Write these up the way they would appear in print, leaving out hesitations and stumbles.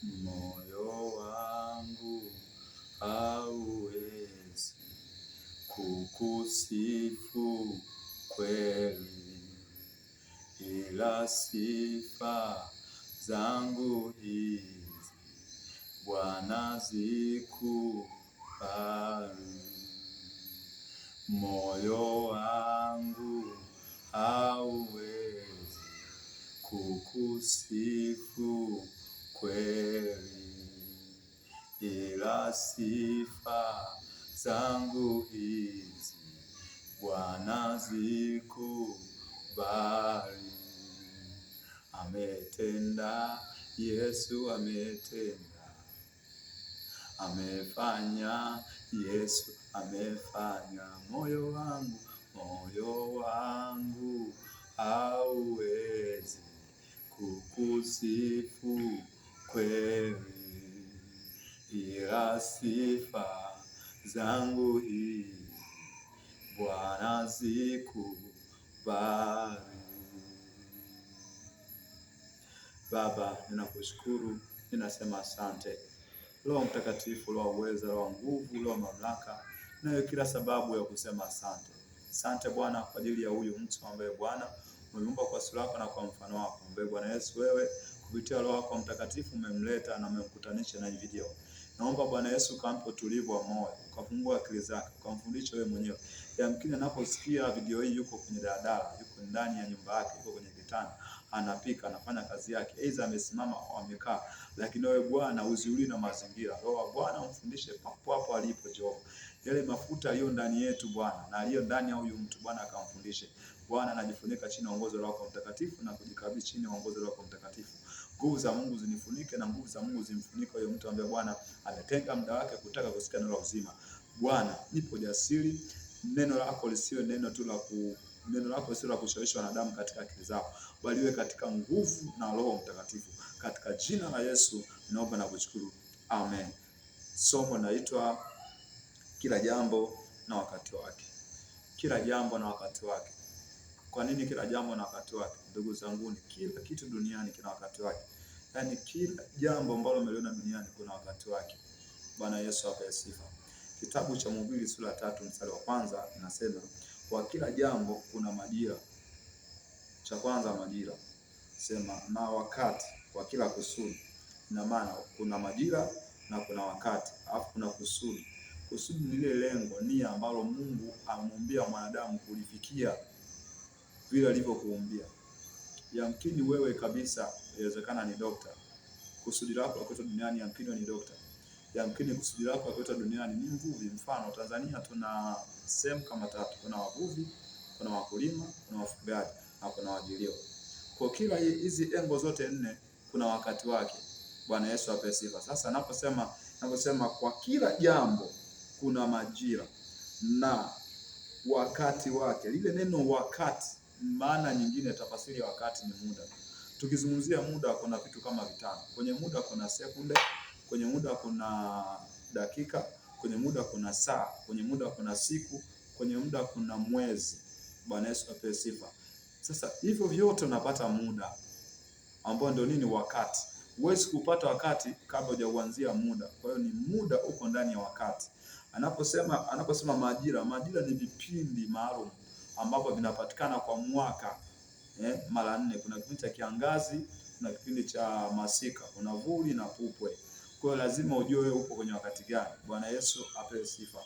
Moyo wangu hauwezi kukusifu kweli, ila sifa zangu hizi Bwana zikubali. Moyo wangu hauwezi kukusifu kweli, ila sifa zangu hizi Bwana zikubali. Ametenda, Yesu ametenda, amefanya, Yesu amefanya. Moyo wangu hauwezi kukusifu kweli, ila sifa zangu hizi Bwana zikubali. Baba, ninakushukuru, ninasema asante. Roho Mtakatifu, Roho uweza, Roho nguvu, Roho mamlaka, nayo kila sababu ya kusema asante. Asante Bwana kwa ajili ya huyu mtu ambaye Bwana umemuumba kwa sura yako na kwa mfano wako, ambaye Bwana Yesu wewe kupitia Roho wako Mtakatifu umemleta na umemkutanisha na hii video. Naomba Bwana Yesu ukampe utulivu wa moyo, ukafungua akili zake, ukamfundisha wewe mwenyewe. Yamkini anaposikia video hii yuko kwenye daladala, yuko ndani ya nyumba yake, yuko kwenye kitanda, anapika, anafanya kazi yake, aidha amesimama au amekaa, lakini wewe Bwana uziuli na mazingira. Roho wa Bwana umfundishe papo hapo alipo Jehova. Yale mafuta yaliyo ndani yetu Bwana na aliyo ndani ya huyu mtu Bwana akamfundishe. Bwana anajifunika chini ya uongozi wako Mtakatifu na kujikabidhi chini ya uongozi wako Mtakatifu. Nguvu za Mungu zinifunike na nguvu za Mungu zimfunike huyo mtu ambaye Bwana ametenga muda wake kutaka kusikia neno la uzima. Bwana, nipo jasiri, neno lako lisiwe neno tu la ku neno lako sio la kushawishi wanadamu katika akili zao, bali iwe katika nguvu na Roho Mtakatifu. Katika jina la Yesu naomba na kushukuru, amen. Somo naitwa kila jambo na wakati wake. Kila jambo na wakati wake. Kwa nini kila jambo na wakati wake? Ndugu zanguni, kila kitu duniani kina wakati wake. Yaani kila jambo ambalo umeliona duniani kuna wakati wake. Bwana Yesu apewe sifa. Kitabu cha Mhubiri sura 3 mstari wa 1 inasema kwa kila jambo kuna majira. Cha kwanza majira, sema na wakati kwa kila kusudi. Ina maana kuna majira na kuna wakati, alafu kuna kusudi. Kusudi ni lile lengo, nia ambalo Mungu amuumbia mwanadamu kulifikia vile alivyokuumbia. Yamkini wewe kabisa, inawezekana ni dokta, kusudi lako la kuletwa duniani yamkini ni dokta, yamkini kusudi lako la kuletwa duniani ni mvuvi. Mfano, Tanzania tuna sehemu kama tatu: kuna wavuvi, kuna wakulima, kuna wafugaji na kuna waajiriwa. Kwa kila hizi engo zote nne kuna wakati wake. Bwana Yesu apewe sifa. Sasa naposema kwa kila jambo kuna majira na wakati wake, lile neno wakati, maana nyingine tafasiri ya wakati ni muda. Tukizungumzia muda, kuna vitu kama vitano. Kwenye muda kuna sekunde, kwenye muda kuna dakika, kwenye muda kuna saa, kwenye muda kuna siku, kwenye muda kuna mwezi. Bwana Yesu apewe sifa. Sasa hivyo vyote unapata muda ambao ndio nini? Wakati. Huwezi kupata wakati kabla hujauanzia muda. Kwa hiyo ni muda uko ndani ya wakati. Anaposema majira, majira ni vipindi maalum ambapo vinapatikana kwa mwaka mara nne. Kuna kipindi cha kiangazi, kuna kipindi cha masika, kuna vuli na pupwe. Kwa hiyo lazima ujue wewe upo kwenye wakati gani. Bwana Yesu apewe sifa.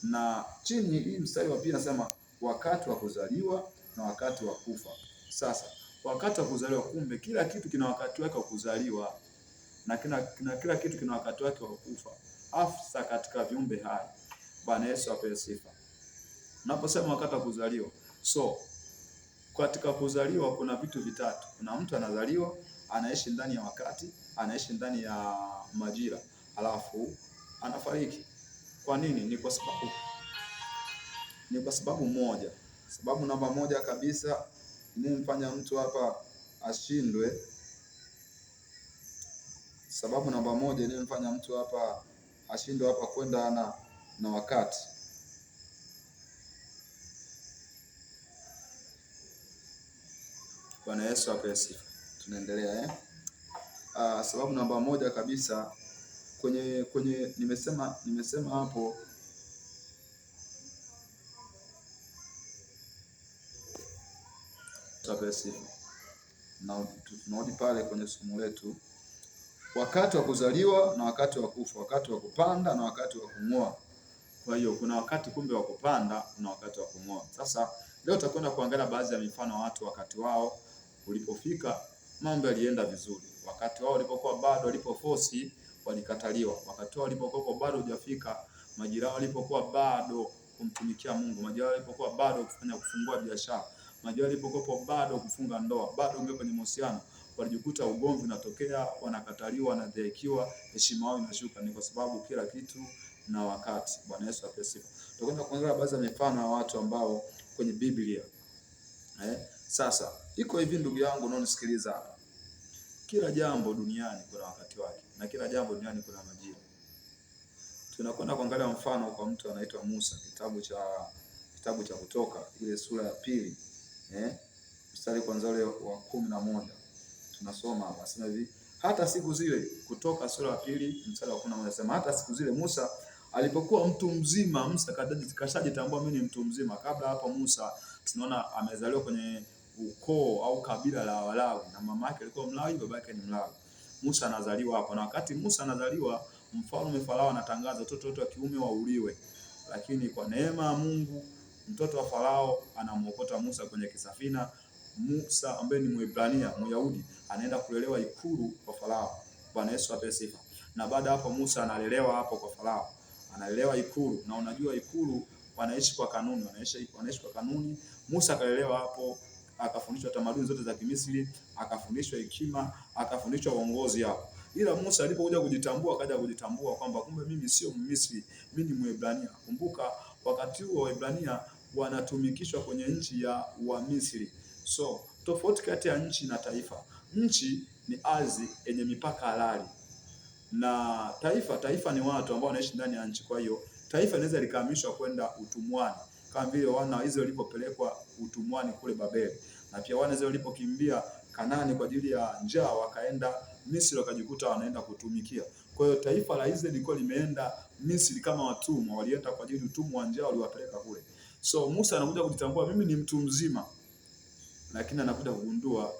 Na chini hii mstari wa pili nasema wakati wa kuzaliwa na wakati wa kufa. Sasa wakati wa kuzaliwa, kumbe kila kitu kina wakati wake wa kuzaliwa na kila kitu kina wakati wake wa kufa, hasa katika viumbe hai. Bwana Yesu apewe sifa. Naposema wakati wa kuzaliwa, so katika kuzaliwa kuna vitu vitatu. Kuna mtu anazaliwa, anaishi ndani ya wakati, anaishi ndani ya majira, alafu anafariki. Kwa nini? Ni kwa sababu moja. Sababu namba moja kabisa inayomfanya mtu hapa ashindwe, sababu namba moja inayomfanya mtu hapa ashindwe hapa kwenda na wakati Bwana Yesu apewe sifa. Tunaendelea eh? Sababu namba moja kabisa kwenye nimesema hapo na tunarudi pale kwenye somo letu, wakati wa kuzaliwa na wakati wa kufa, wakati wa kupanda na wakati wa kung'oa. Kwa hiyo kuna wakati kumbe wa kupanda, kuna wakati wa kung'oa. Sasa leo tutakwenda kuangalia baadhi ya mifano watu wakati wao ulipofika mambo yalienda vizuri, wakati wao ulipokuwa bado, walipoforce walikataliwa, wakati wao ulipokuwa bado hujafika, majira yao walipokuwa bado kumtumikia Mungu, majira yao walipokuwa bado kufanya kufungua biashara, majira walipokuwa bado kufunga ndoa, bado ingia kwenye mahusiano, walijikuta ugomvi unatokea, wanakataliwa, wanadhihakiwa, heshima yao inashuka. Ni kwa sababu kila kitu na wakati. Bwana Yesu apewe sifa. Tutakwenda kuangalia baadhi ya mifano ya watu ambao kwenye Biblia. Sasa iko hivi ndugu yangu unaonisikiliza hapa. Kila jambo duniani kuna wakati wake na kila jambo duniani kuna majira. Tunakwenda kuangalia mfano kwa mtu anaitwa Musa, kitabu cha Kutoka ile sura ya 2, mstari kwanza ule wa 11. Tunasoma hapa, nasema hivi: hata siku zile, Kutoka sura ya 2 mstari wa 11 nasema, hata siku zile Musa alipokuwa mtu mzima. Musa kashajitambua mimi ni mtu mzima. Kabla hapo Musa tunaona amezaliwa kwenye ukoo au kabila la Walawi, na mama yake alikuwa Mlawi, baba yake ni Mlawi. Musa anazaliwa hapo, na wakati Musa anazaliwa, mfalme Farao anatangaza watoto wote wa kiume wauliwe, lakini kwa neema ya Mungu mtoto wa Farao anamuokota Musa kwenye kisafina. Musa ambaye ni Mwebrania, Myahudi, anaenda kulelewa ikulu kwa Farao. Bwana Yesu apewe sifa. Na baada hapo Musa analelewa hapo kwa Farao, analelewa ikulu, na unajua ikulu wanaishi kwa kanuni, wanaishi kwa kanuni. Musa akalelewa hapo, akafundishwa tamaduni zote za Kimisri, akafundishwa hekima, akafundishwa uongozi hapo. Ila Musa alipokuja kujitambua, akaja kujitambua kwamba kumbe mimi sio Mmisri, mimi ni Mwebrania. Kumbuka wakati huo Waebrania wanatumikishwa kwenye nchi ya Wamisri. So tofauti kati ya nchi na taifa, nchi ni ardhi yenye mipaka halali na taifa ni watu ambao wanaishi ndani ya nchi. Kwa hiyo taifa linaweza likahamishwa kwenda utumwani kama vile wana wa Israeli walipopelekwa utumwani kule Babeli, na pia wana wa Israeli walipokimbia Kanani kwa ajili ya njaa wakaenda Misri wakajikuta wanaenda kutumikia. Kwa hiyo taifa la Israeli lilikuwa limeenda Misri kama watumwa, walienda kwa ajili utumwa wa njaa waliwapeleka kule. So Musa anakuja kujitambua mimi ni mtu mzima, lakini anakuja kugundua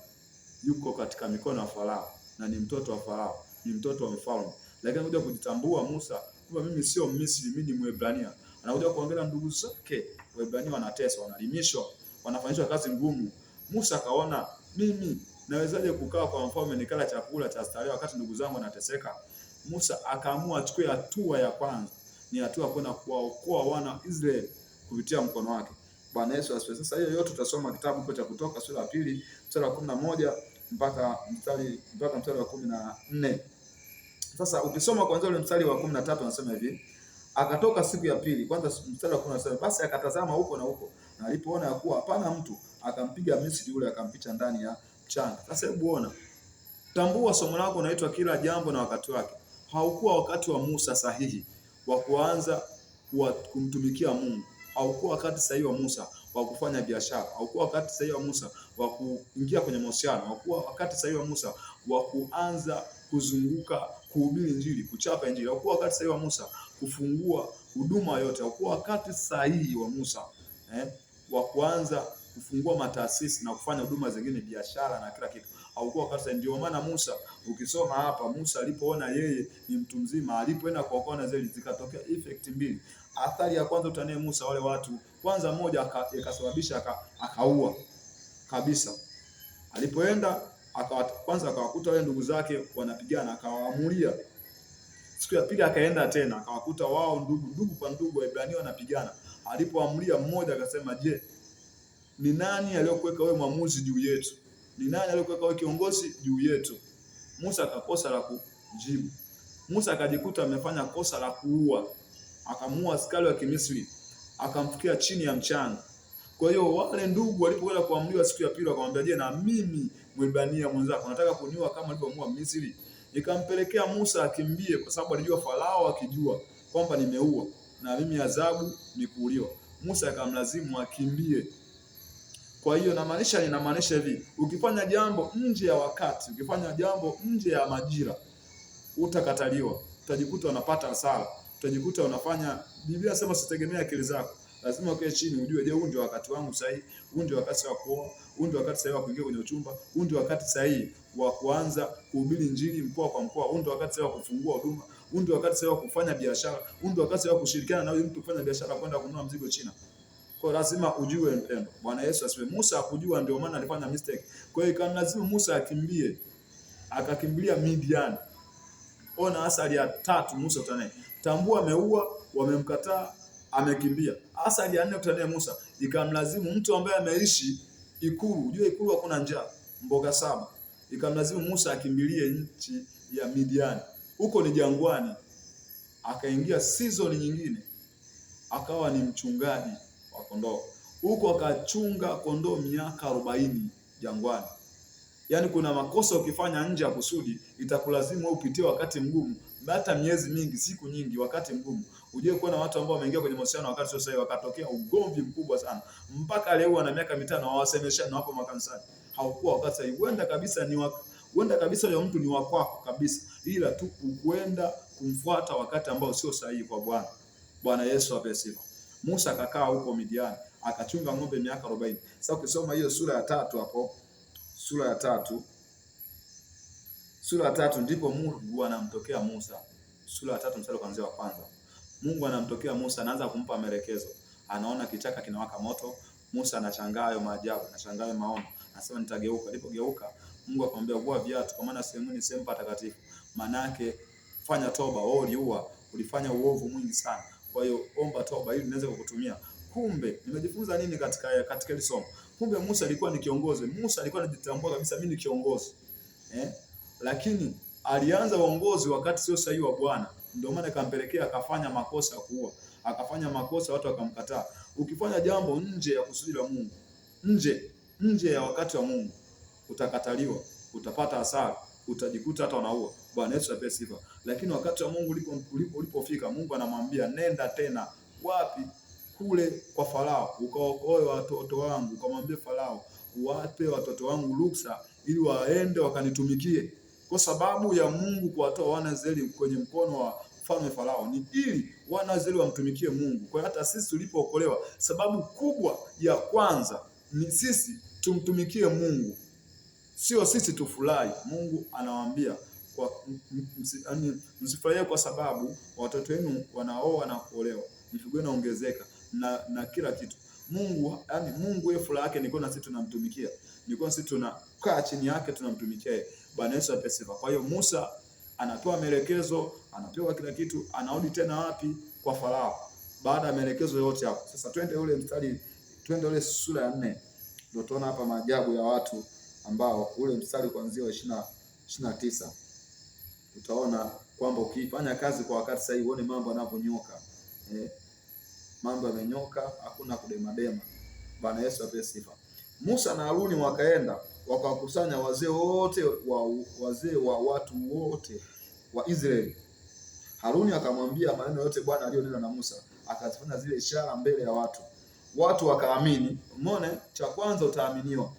yuko katika mikono ya Farao na ni mtoto wa Farao, ni mtoto wa mfalme. Lakini anakuja kujitambua Musa kwamba mimi sio Misri, mimi ni Mwebrania. Anakuja kuangalia ndugu zake Waebrania wanateswa, wanalimishwa, wanafanyishwa kazi ngumu. Musa akaona mimi nawezaje kukaa kwa mfalme nikala chakula cha starehe wakati ndugu zangu wanateseka? Musa akaamua achukue hatua ya kwanza, ni hatua kwenda kuwaokoa wana Israeli kupitia mkono wake. Bwana Yesu asifiwe. Sasa hiyo yote tutasoma kitabu cha Kutoka sura ya 2 mstari wa 11 mpaka mstari wa 14. Sasa ukisoma kwanza ule mstari wa 13 anasema hivi: akatoka siku ya pili. Kwanza mstari wa 10 anasema, basi akatazama huko na huko, na alipoona ya kuwa hapana mtu, akampiga Misri yule, akampicha ndani ya mchanga. Sasa hebu ona, tambua somo lako unaitwa kila jambo na wakati wake. Haukuwa wakati wa Musa sahihi wa kuanza kumtumikia Mungu. Haukuwa wakati sahihi wa Musa wa kufanya biashara. Haukuwa wakati sahihi wa Musa wa kuingia kwenye mahusiano. Haukuwa wakati sahihi wa Musa wa kuanza kuzunguka kuhubiri Injili, kuchapa Injili. Haukuwa wakati sahihi wa Musa kufungua huduma yote. Haukuwa wakati sahihi wa Musa wa kuanza kufungua mataasisi na kufanya huduma zingine, biashara na kila kitu. Haukuwa wakati sahihi. Ndio maana Musa, ukisoma hapa, Musa alipoona yeye ni mtu mzima, alipoenda kuokoa na zile zikatokea effect mbili. Athari ya kwanza utanie Musa, wale watu kwanza, moja ikasababisha akaua kabisa. Alipoenda kwanza akawakuta wale ndugu zake wanapigana, akawaamulia. Siku ya pili akaenda tena akawakuta wao ndugu kwa ndugu Waebrania wanapigana. Alipoamulia mmoja akasema, je, ni nani aliyokuweka wewe mwamuzi juu yetu? Ni nani aliyokuweka wewe kiongozi juu yetu? Musa akakosa la kujibu. Musa akajikuta amefanya kosa la kuua, akamuua askari wa Kimisri, akamfukia chini ya mchanga. Kwa hiyo wale ndugu walipokwenda kuamriwa siku ya pili wakamwambia, je, na mimi Mwebrania mwenzako nataka kuniua kama alivyomuua Misri? Nikampelekea Musa akimbie, kwa sababu alijua Farao akijua kwamba nimeua na mimi adhabu ni kuuliwa. Musa akamlazimu akimbie. Kwa hiyo namaanisha, ninamaanisha hivi, ukifanya jambo nje ya wakati, ukifanya jambo nje ya majira, utakataliwa, utajikuta unapata hasara, utajikuta unafanya. Biblia inasema usitegemee akili zako, lazima ukae chini ujue, je, huu ndio wakati wangu sahihi? Huu ndio wakati wa kuoa? Huu ndio wakati sahihi wa kuingia kwenye uchumba? Huu ndio wakati sahihi wa kuanza kuhubiri Injili mkoa kwa mkoa? Huu ndio wakati sahihi wa kufungua huduma? Huu ndio wakati sahihi wa kufanya biashara? Huu ndio wakati sahihi wa kushirikiana na huyu mtu kufanya biashara, kwenda kununua mzigo China? Kwa lazima ujue mpendo. Bwana Yesu asifiwe. Musa hakujua, ndio maana alifanya mistake. Kwa hiyo ikamlazimu Musa akimbie, akakimbilia Midian. Ona athari ya tatu Musa utanaye. Tambua ameua, wamemkataa, amekimbia. Athari ya nne utanaye Musa, ikamlazimu mtu ambaye ameishi ikulu, ujue ikulu hakuna njaa, mboga saba. Ikamlazimu Musa akimbilie nchi ya Midian. Huko ni jangwani. Akaingia season nyingine, akawa ni mchungaji wa kondoo. Huko akachunga kondoo miaka 40 jangwani. Yaani kuna makosa ukifanya nje ya kusudi itakulazimu wewe upitie wakati mgumu, hata miezi mingi, siku nyingi, wakati mgumu. Ujue kuwa na watu ambao wameingia kwenye mahusiano wakati sio sahihi, wakatokea ugomvi mkubwa sana. Mpaka leo wana miaka 5 hawasemeshani, wapo makanisani. Haukuwa wakati sahihi. Huenda kabisa ni huenda kabisa huyo mtu ni wa kwako kabisa, ila tu huenda kumfuata wakati ambao sio sahihi kwa Bwana. Bwana Yesu apewe sifa. Musa akakaa huko Midiani, akachunga ng'ombe miaka 40. Sasa ukisoma hiyo sura ya 3 hapo, sura ya 3, sura ya 3 ndipo Mungu anamtokea Musa. Sura ya 3 mstari kuanzia wa kwanza. Mungu anamtokea Musa, anaanza kumpa maelekezo. Anaona kichaka kinawaka moto. Musa anashangaa hayo maajabu, anashangaa hayo maono. Anasema nitageuka. Alipogeuka, Mungu akamwambia vua viatu, kwa maana sehemu ni sehemu patakatifu. Manake fanya toba, wewe uliua, ulifanya uovu mwingi sana. Kwa hiyo omba toba ili niweze kukutumia. Kumbe nimejifunza nini katika hili somo? Kumbe Musa alikuwa ni kiongozi. Musa alikuwa anajitambua kabisa, mimi ni kiongozi. Lakini alianza uongozi wakati sio sahihi wa Bwana. Ndio maana ikampelekea akafanya makosa kuua. Akafanya makosa, watu wakamkataa. Ukifanya jambo nje ya kusudi la Mungu, nje ya wakati wa Mungu, utakataliwa, utapata hasara, utajikuta hata unaua. Bwana Yesu apewe sifa. Lakini wakati wa Mungu ulipofika, Mungu anamwambia nenda tena. Wapi? Kule kwa Farao, ukaokoe watoto wangu, ukamwambie Farao, wape watoto wangu ruksa ili waende wakanitumikie. Kwa sababu ya Mungu kuwatoa wana Israeli kwenye mkono wa mfalme Farao ni ili wana Israeli wamtumikie Mungu. Kwa hiyo hata sisi tulipookolewa, sababu kubwa ya kwanza ni sisi tumtumikie Mungu, sio sisi tufurahi. Mungu anawaambia msifurahie kwa sababu watoto wenu wanaoa na kuolewa, mifugo inaongezeka na kila kitu. Mungu, yani Mungu yeye furaha yake ni kwa sisi tunamtumikia, ni kwa sisi tunakaa chini yake tunamtumikia yeye. Bwana Yesu apewe sifa. Kwa hiyo Musa anapewa maelekezo, anapewa kila kitu, anarudi tena wapi? Kwa Farao. Baada ya maelekezo yote hapo. Sasa twende ule mstari, twende ule sura ya 4. Ndio tunaona hapa maajabu ya watu ambao ule mstari kuanzia wa 29. Utaona kwamba ukifanya kazi kwa wakati sahihi uone mambo yanavyonyoka. Mambo yamenyoka, hakuna kudemadema. Bwana Yesu apewe sifa. Musa na Haruni wakaenda wakawakusanya wazee wote wa wazee wa watu wote wa Israeli. Haruni akamwambia maneno yote Bwana aliyonena na Musa, akazifanya zile ishara mbele ya watu. Watu wakaamini. Umeona, cha kwanza utaaminiwa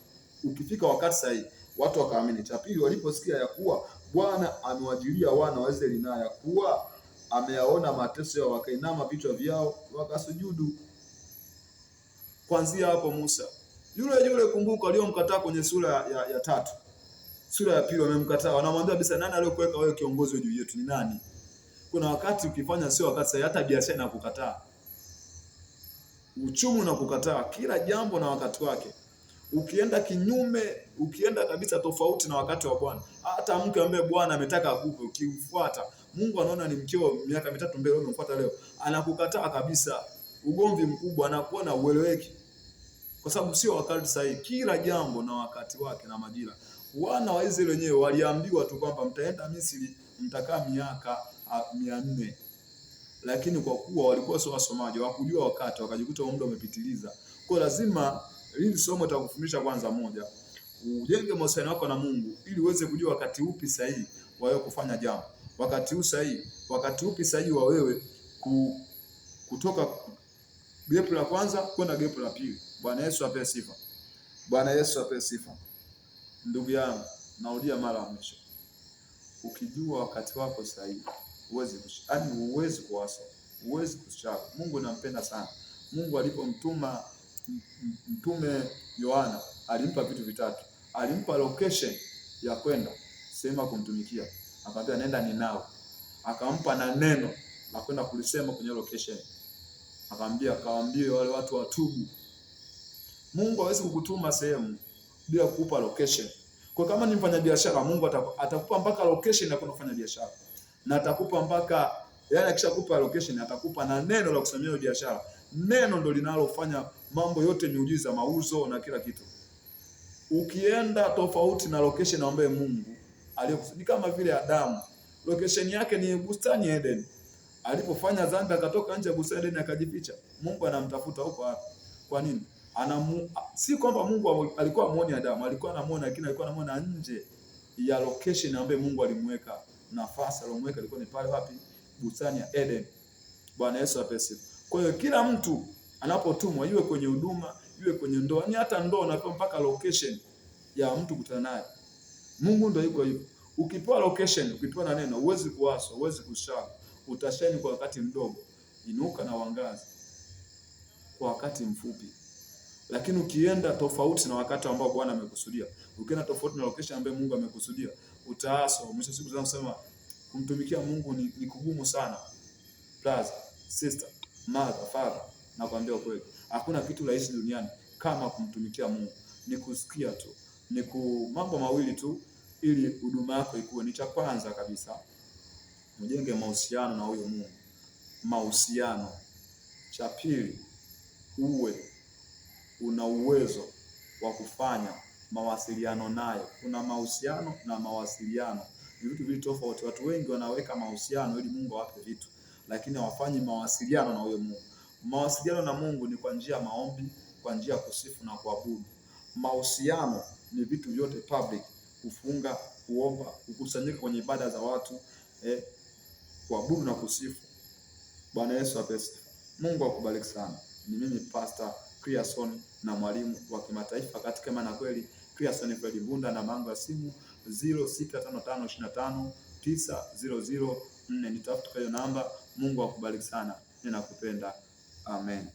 ukifika wakati sahihi. Watu wakaamini. Cha pili, waliposikia ya kuwa Bwana amewajilia wana wa Israeli na ya kuwa ameyaona mateso yao, wakainama vichwa vyao wakasujudu. Kuanzia hapo Musa yule yule, kumbuka, aliyomkataa kwenye sura ya 3, sura ya 2 wamemkataa, wanamwambia kabisa, nani aliyokuweka wewe kiongozi juu yetu? Ni nani? Kuna wakati ukifanya sio wakati sahihi, hata biashara inakukataa, uchumi unakukataa, kila jambo na wakati wake. Ukienda kinyume, ukienda kabisa tofauti na wakati wa Bwana, hata mke ambaye Bwana ametaka akupe, ukimfuata Mungu anaona ni mkeo miaka 3 mbele, wewe umemfuata leo, anakukataa kabisa. Ugomvi mkubwa, anakuwa na ueleweki, kwa sababu sio wakati sahihi. Kila jambo na wakati wake na majira. Wana wa Israeli wenyewe waliambiwa tu kwamba mtaenda Misri, mtakaa miaka 400. Lakini kwa kuwa walikuwa sio wasomaji, hawakujua wakati, wakajikuta muda umepitiliza. Kwa lazima hili somo litakufundisha kwanza, moja, ujenge mahusiano yako na Mungu ili uweze kujua wakati upi sahihi wa wewe kufanya jambo, wakati huu sahihi, wakati upi sahihi wa wewe kutoka gepu la kwanza kwenda gepu la pili. Bwana Yesu apewe sifa. Bwana Yesu apewe sifa. Ndugu yangu, narudia mara ya mwisho, ukijua wakati wako sahihi, huwezi yaani, huwezi kuasa, huwezi kushaka. Mungu nampenda sana. Mungu alipomtuma mtume Yohana alimpa vitu vitatu. Alimpa location ya kwenda sehemu kumtumikia, akamwambia nenda Ninawi. Akampa na neno la kwenda kulisema kwenye location, akamwambia kawaambie wale watu watubu. Mungu hawezi kukutuma sehemu bila kukupa location. Kwa kama ni mfanyabiashara, Mungu atakupa mpaka location ya kwenda kufanya biashara. Na atakupa mpaka, yani akishakupa location atakupa na neno la kusimamia biashara. Neno ndo linalofanya mambo yote, miujiza, mauzo na kila kitu. Ukienda tofauti na location ambayo Mungu aliyokusudia, kama vile Adamu, location yake ni bustani ya Eden. Alipofanya dhambi akatoka nje ya bustani ya Eden akajificha. Mungu anamtafuta huko wapi? Kwa nini? Si kwamba Mungu alikuwa amuoni Adamu, alikuwa anamuona, lakini alikuwa anamuona nje ya location ambayo Mungu alimweka. Nafasi aliyomweka ilikuwa ni pale wapi? Bustani ya Eden. Bwana Yesu apewe sifa. Kwa hiyo kila mtu anapotumwa, iwe kwenye huduma, iwe kwenye ndoa, ni hata ndoa unapewa mpaka location ya mtu kutana naye. Mungu ndio yuko hivyo. Ukipewa location, ukipewa na neno, huwezi kuaswa, huwezi kushaka. Utashine kwa wakati mdogo. Inuka na uangaze kwa wakati mfupi. Lakini ukienda tofauti na wakati ambao Bwana amekusudia, ukienda tofauti na location ambayo Mungu amekusudia, utaaswa. Mwisho siku tunasema kumtumikia Mungu ni kugumu sana. Brother, sister, mother, father, nakwambia ukweli, hakuna kitu rahisi duniani kama kumtumikia Mungu. Ni kusikia tu, ni mambo mawili tu ili huduma yako ikue. Ni cha kwanza kabisa, mjenge mahusiano na huyo Mungu, mahusiano. Cha pili, uwe una uwezo wa kufanya mawasiliano naye. Kuna mahusiano na mawasiliano, ni vitu viwili tofauti. Watu wengi wanaweka mahusiano ili Mungu awape vitu, lakini hawafanyi mawasiliano na huyo Mungu. Mawasiliano na Mungu ni kwa njia ya maombi, kwa njia ya kusifu na kuabudu. Mahusiano ni vitu vyote public, kufunga, kuomba, kukusanyika kwenye ibada za watu, kuabudu na kusifu. Bwana Yesu apewe sifa. Mungu akubariki sana. Ni mimi Pastor Kriason na mwalimu wa kimataifa katika imani na kweli, Kriason Fred Mbunda, na namba ya simu 0655259004. Nitafuta hiyo namba. Mungu akubariki sana. Ninakupenda. Amen.